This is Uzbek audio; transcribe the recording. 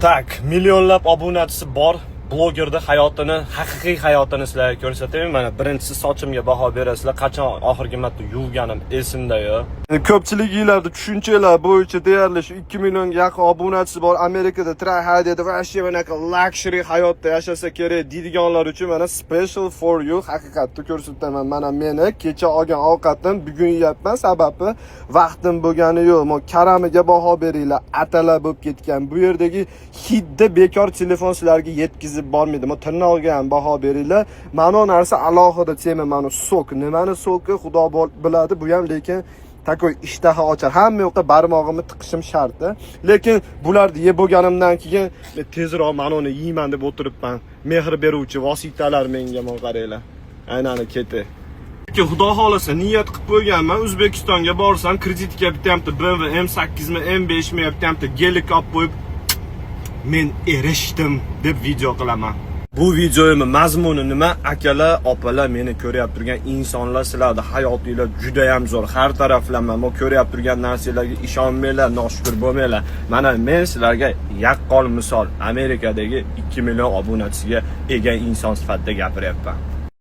Так, millionlab obunachisi bor blogerni hayotini, haqiqiy hayotini sizlarga ko'rsataman. Mana birinchisi, sochimga baho berasizlar. Qachon oxirgi marta yuvganim esimda yo'q. Ko'pchiliginglarda tushunchalar bo'yicha deyarli shu 2 millionga yaqin obunachisi bor, Amerikada try hard edi, вообще bunaqa luxury hayotda yashasa kerak deydiganlar uchun mana special for you haqiqatni ko'rsataman. Mana meni kecha olgan ovqatim bugun yeyapman, sababi vaqtim bo'lgani yo'q. Mo karamiga baho beringlar, atala bo'lib ketgan. Bu yerdagi hidni bekor telefon sizlarga yetkazib bormaydi. Mo tirnog'iga ham baho beringlar. Mana bu narsa alohida tema, mana сок. Nimani сок i, Xudo biladi, bu ham lekin такой ishtaha ochar. Hamma yoqqa barmog'imni tiqishim shart. Lekin bularni yeb bo'lganimdan keyin men tezroq mana uni yeyman deb o'tiribman. Mehr beruvchi vositalar menga, mana qaranglar. Aynan keti. Chunki Xudo xohlasa, niyat qilib qo'yganman, O'zbekistonga borsam, kreditga bitta hamta BMW M8 mi, M5 mi, bitta hamta Gelik olib qo'yib, men erishdim deb video qilaman. Bu videoimni mazmuni nima? Akalar, opalar, meni ko'ryapti turgan insonlar, sizlarni hayotinglar juda ham zo'r. Har taraflama men ko'ryapti turgan narsalarga ishonmanglar, noshukur bo'lmanglar. Mana men sizlarga yaqqol misol, Amerikadagi 2 million obunachisiga ega inson sifatida gapiryapman.